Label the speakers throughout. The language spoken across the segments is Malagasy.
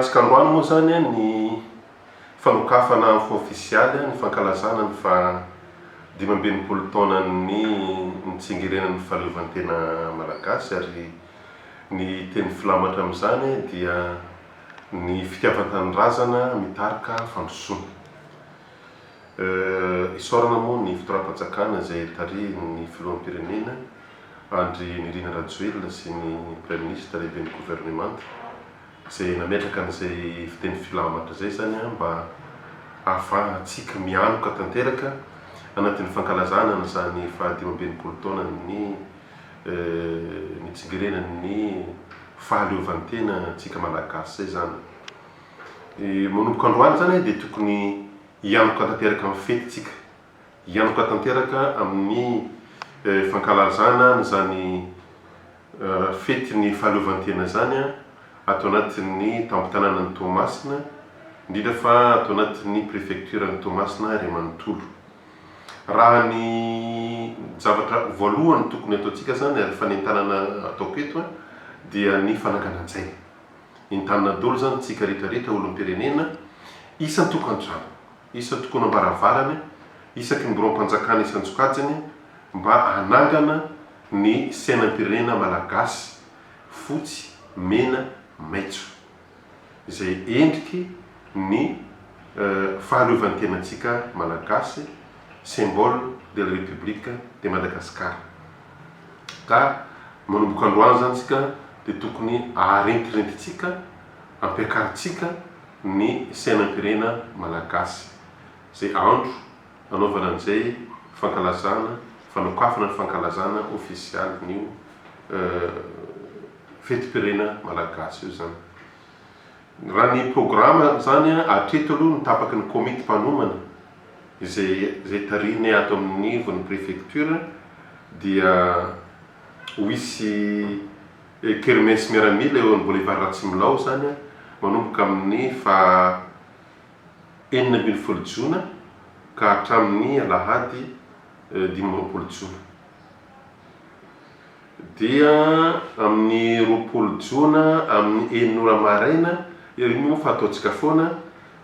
Speaker 1: Tanterahantsika androany moa izany ny fanokafana amin'ny fomba ofisialy ny fankalazana ny faha 65 taonan'ny nitsingerenan'ny fahaleovantena malagasy ary ny teny filamatra amin'izany dia ny fitiavan-tanindrazana mitarika fandrosoana. Isaorana moa ny fitondram-panjakana izay tarihin'ny filoham-pirenena Andry Nirina Rajoelina sy ny Praiminisitra lehiben'ny governemanta izay nametraka an'izay fiteny filamatra izay izany mba hahafahantsika mianoka tanteraka anatin'ny fankalazana an'izany faha 65 taonan'ny nitsingerenan'ny fahaleovantena-ntsika Malagasy izay izany. Manomboka androany izany dia tokony hianoka tanteraka amin'ny fety tsika. Hianoka tanteraka amin'ny fankalazana an'izany fetin'ny fahaleovantena izany ato anatin'ny tampon-tanànan'i Toamasina, indrindra fa ato anatin'ny prefecture-n'i Toamasina iray manontolo. Raha ny zavatra voalohany tokony ataontsika izany ary fanentanana ataoko eto dia ny fananganan-tsaina. Entanina daholo izany tsika rehetra rehetra olom-pirenena isan-tokantrano, isan-tokonam-baravarana, isaky ny biraom-panjakana isan-tsokajiny mba hanangana ny sainam-pirenena malagasy fotsy, mena, maitso. Izay endriky ny fahaleovantenantsika malagasy, symbole de la République de Madagascar. Ka manomboka androany izany tsika dia tokony aharentirentintsika, ampiakarintsika ny sainam-pirena malagasy. Izay andro anaovana an'izay fankalazana, fanokafana ny fankalazana ofisialin'io fetim-pirena malagasy io izany. Raha ny programa izany hatreto aloha ny tapaky ny komity mpanomana izay izay tarihiny ato amin'ny ivon'ny prefecture dia ho hisy kermesse miaramila eo amin'ny boulevard Ratsimilaho izany manomboka amin'ny faha 16 jona ka hatramin'ny alahady 25 jona. Dia amin'ny 20 jona amin'ny enina ora maraina, io moa fa ataontsika foana,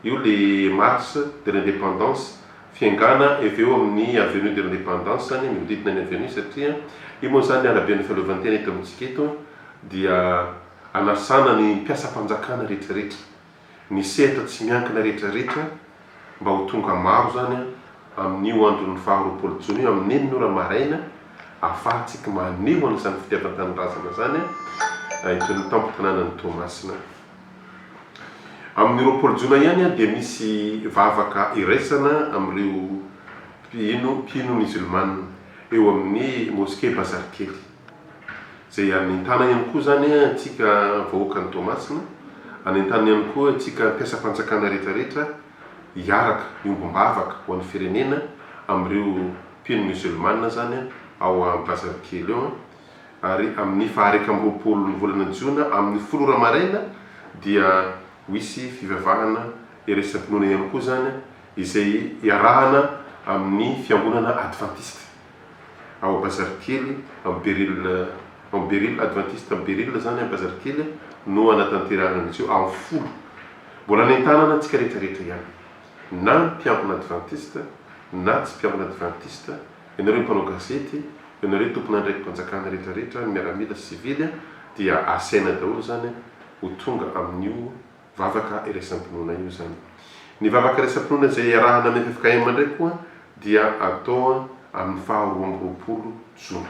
Speaker 1: io le marche de l'indépendance, fiaingàna avy eo amin'ny avenue de l'indépendance zany, mihodidina ny avenue satria io moa zany araben'ny fahaleovantena eto amintsika eto dia anasana ny mpiasam-panjakana rehetrarehetra. ny sehatra tsy miankina rehetra rehetra mba ho tonga maro izany amin'io andron'ny faha 20 jona io amin'ny enina ora maraina ahafahantsika maneho an'izany fitiavan-tanindrazana izany eto amin'ny tampon-tanànan'i Toamasina. Amin'ny 20 jona ihany dia misy vavaka iraisana amin'ireo mpino mpino musulmana eo amin'ny mosquée Bazarikely. Izay anentana ihany koa izany antsika vahoakan'i Toamasina, anentana ihany koa antsika mpiasam-panjakana rehetra rehetra hiaraka hiombom-bavaka ho an'ny firenena amin'ireo mpino musulmana izany ao Bazarikely eo ary amin'ny faha 21 ny volana jona amin'ny folo ora maraina dia ho hisy fivavahana iraisam-pinoana ihany koa izany izay iarahana amin'ny fiangonana advantista. ao Bazarikely, amin'ny Beryl, ao Beryl, Adventiste Beryl izany any Bazarikely no hanatanterahana an'izy io amin'ny folo. Mbola nentanana antsika rehetra rehetra ihany, na ny mpiambina Adventiste na tsy mpiambina Adventiste, ianareo mpanao gazety, ianareo tompon'andraiki-panjakana rehetra rehetra, ny miaramila sy sivily dia asaina daholo izany ho tonga amin'io Vavaka iraisam-pinoana io izany. Ny vavaka iraisam-pinoana izay iarahana amin'ny ffkm indray koa dia atao amin'ny faha 22 jona.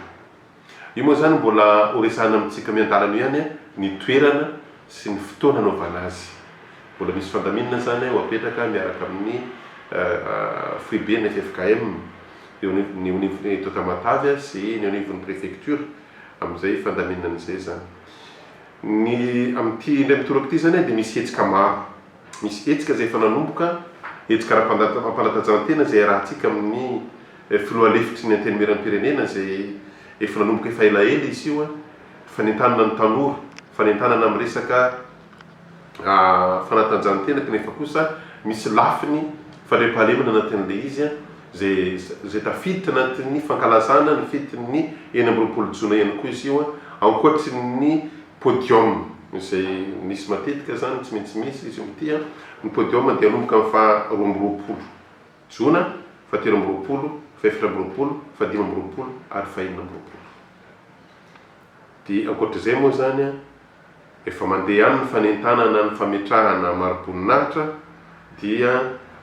Speaker 1: Io moa izany mbola ho resahina amintsika miandalana io ihany ny toerana sy ny fotoana anaovana azy. Mbola misy fandaminana izany ho apetraka miaraka amin'ny foiben'ny ffkm eo anivon'ny eo anivon'ny eto Tamatave sy ny eo anivon'ny prefecture amin'izay fandaminana izay izany. Ny amin'ity indray mitoraka ity izany dia misy hetsika maro. Misy hetsika izay efa nanomboka, hetsika ara-panatanjahantena izay iarahantsika amin'ny filoha lefitry ny Antenimierampirenena izay efa nanomboka efa elaela izy io, fanentanana ny tanora, fanentanana amin'ny resaka fanatanjahantena kanefa kosa misy lafiny fandriampahalemana anatin'ilay izy izay izay tafiditra anatin'ny fankalazana ny fetin'ny 26 jona ihany koa izy io ankoatry ny podium. izay misy matetika izany, tsy maintsy misy izy ity an. Ny podium dia hanomboka amin'ny faha 22 jona, faha 23, faha 24, faha 25 ary faha 26. Dia ankoatra izay moa izany an, efa mandeha ihany ny fanentanana ny fametrahana mari-boninahitra dia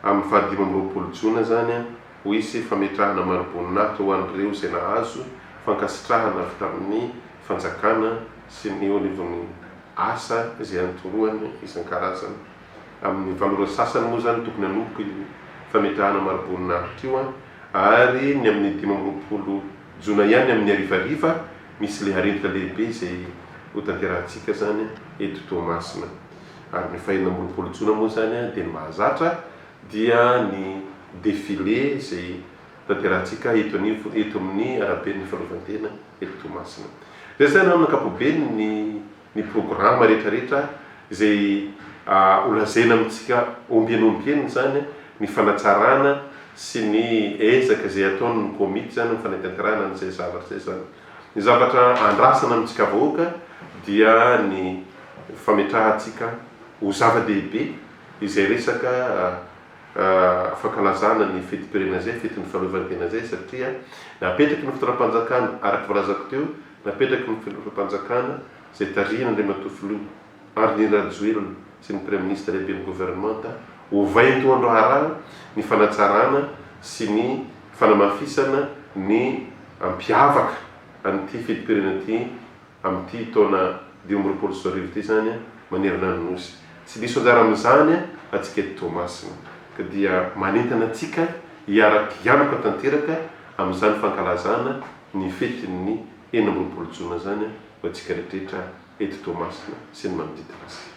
Speaker 1: amin'ny faha 25 jona izany an, ho hisy fametrahana mari-boninahitra ho an'ireo izay nahazo fankasitrahana avy tamin'ny fanjakana sy ny eo anivon'ny asa izay antoroany isan-karazany. Amin'ny valo ora sasany moa izany tokony hanomboka io fametrahana mari-boninahitra io ary ny amin'ny 25 jona ihany amin'ny harivariva misy ilay harendrina lehibe izay hotanterahantsika izany eto Toamasina. Ary ny faha 26 jona moa izany dia ny mahazatra dia ny défilé izay tanterahantsika eto anivo eto amin'ny araben'ny fahaleovantena eto Toamasina. Izay izany amin'ny ankapobeny ny ny programa rehetra rehetra izay ho lazaina amintsika ombieny ombieny izany ny fanatsarana sy ny ezaka izay ataon'ny komity izany amin'ny fanatanterahana an'izay zavatra izay izany. Ny zavatra andrasana amintsika vahoaka dia ny fametrahantsika ho zava-dehibe izay resaka fankalazana ny fetim-pirenena izay, fetin'ny fahaleovantena izay satria napetraky ny fitondram-panjakana araka ny voalazako teo, napetraky ny fitondram-panjakana izay tarihin'Andriamatoa Filoha Andry Nirina Rajoelina sy ny Praiminisitra lehiben'ny governemanta ho vaindohan-draharaha ny fanatsarana sy ny fanamafisana ny hampiavaka an'ity fetim-pirenena ity amin'ity taona 2025 ity izany manerana ny Nosy. Tsy diso anjara amin'izany antsika eto Toamasina ka dia manentana antsika hiara-kianoka tanteraka amin'izany fankalazana ny fetin'ny 26 jona izany ho antsika rehetrarehetra eto Toamasina sy ny manodidina azy.